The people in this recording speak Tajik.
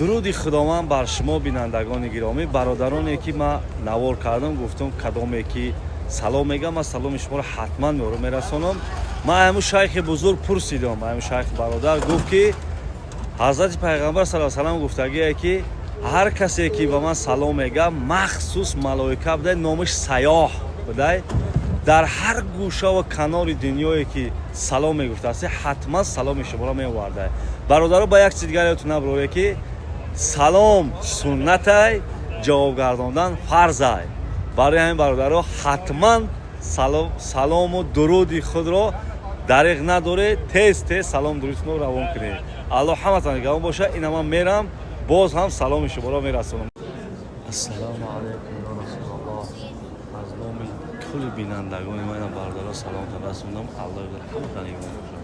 Дуруди Худованд бар шумо, бинандагони гиромӣ, бародароне ки ман навор кардам, гуфтам, кадоме ки салом мегам, ман саломи шуморо ҳатман меорам, мерасонам. Ман ҳамун шайхи бузург пурсидам, ҳамун шайхи бародар гуфт, ки ҳазрати пайғамбар сала салам гуфтагие, ки ҳар касе ки ба ман салом мега, махсус малоика будай, номаш Сайёҳ будай, дар ҳар гӯшаву канори дунёе ки салом мегуфтааст, ҳатман саломи шуморо меоварда. Бародаро, ба як чиз дигар ёдтон набурое, ки салом суннатай, ҷавоб гардондан фарзай. Барои ҳамин, бародаро, ҳатман салому дуруди худро дариғ надоред, тез тез салом дурудтонро равон кунед. Аллоҳ ҳаматон нигаҳбон бошад. Ина ман мерам, боз ҳам саломи шуморо мерасонам. Ассалому алайкум, ё Расулаллоҳ. Аз номи кулли бинандагони ман, бародаро, саломтон расондам. Аллоҳ ҳаматон нигаҳбон бошад.